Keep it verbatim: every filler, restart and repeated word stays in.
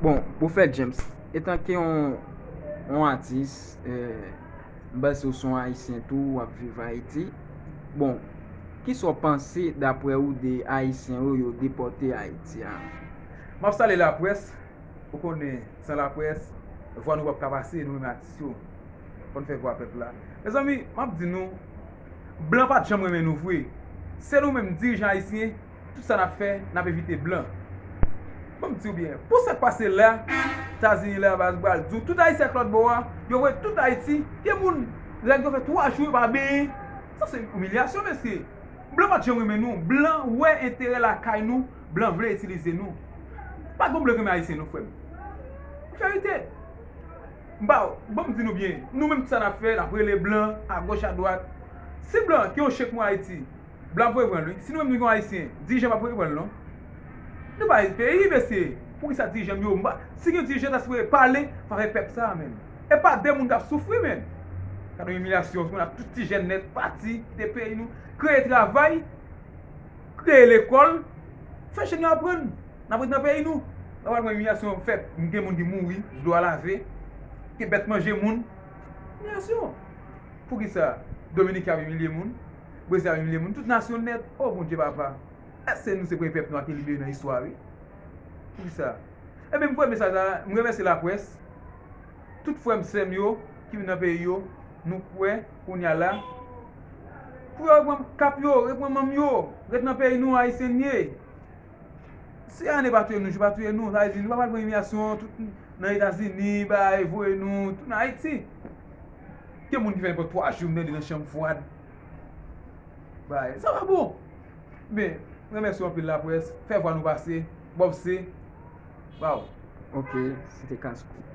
Bon, Pwofèt James, etanke yon, yon atis, eh, m panse w se yon Ayisyen tou, w ap viv Ayiti. Bon, kisa w panse, daprè w, de Ayisyen yo, yo depòte Ayiti a? M ap salye laprès. Ou konnen, san laprès, vwa nou p ap ka pase, nou menm atis yo. Fò n fè vwa pèp la. Mezanmi, m ap di nou, blan pa t janm renmen nou vre. Se nou menm dirijan ayisyen, tout sa n ap fè, n ap evite blan. Ban m di w byen, pou sa k pase la, Etazini la, baz pral di w, tout Ayisyen ak lòt bò a, yo voye tout Ayiti, gen moun, règ yo fè twa jou, yo pa benyen. Sa se imilyasyon, mesye. Blan pa t janm renmen nou. Blan wè enterè lakay nou. Blan vle itilize nou. Pa gon blan ki renmen Ayisyen, non, frè m. Verite. M ba, ban m di nou byen. Nou menm, tout sa n ap fè, n ap rele blan, agoch, adwat. Si blan ki yon chèk mwen Ayiti, blan ap voye pran l, wi. Si nou menm nou gen Ayisyen, dirijan p ap voye pran l, non. Nou pa peyi, mesye. Poukisa dirijan m yo, m pa, si gen dirijan ta sipoze pale, favè pèp sa a, menm. E pa de moun k ap soufri, menm. Gade yon imilyasyon, kounye a tout ti jèn nèt pati, kite peyi nou, kreye travay, kreye lekòl, fè jèn yo aprann. N ap ret nan peyi nou. N ap al pran imilyasyon, fèt, gen moun ki mouri, dlo a lave, gen bèt manje moun. Imilyasyon. Poukisa Dominiken ap imilye moun? Brezil ap imilye moun? Tout nasyon nèt. O Bondye papa. Èske nou se premye pèp nwa ki libere nan istwa, wi? Poukisa? Ebyen, m voye mesaj la, m remèsye laprès. Tout frè m, sè m yo ki vin nan peyi yo, nou kwè kounye a la. Pou yo reprann kap yo, reprann manm yo, ret nan peyi nou, Ayisyen n ye. Si ane pa touye nou, jou pa touye nou, sa vle di nou pa pral pran imilyasyon, tout nan Etazini, bay, voye nou, tounen Ayiti. Gen moun ki fè nenpòt twa jou, m tande nan chanm fwad. Bay, sa pa bon. Men, m remèsye w anpil laprès, fè vwa nou pase, Bob C, ba w. Ok, se te Kaskou.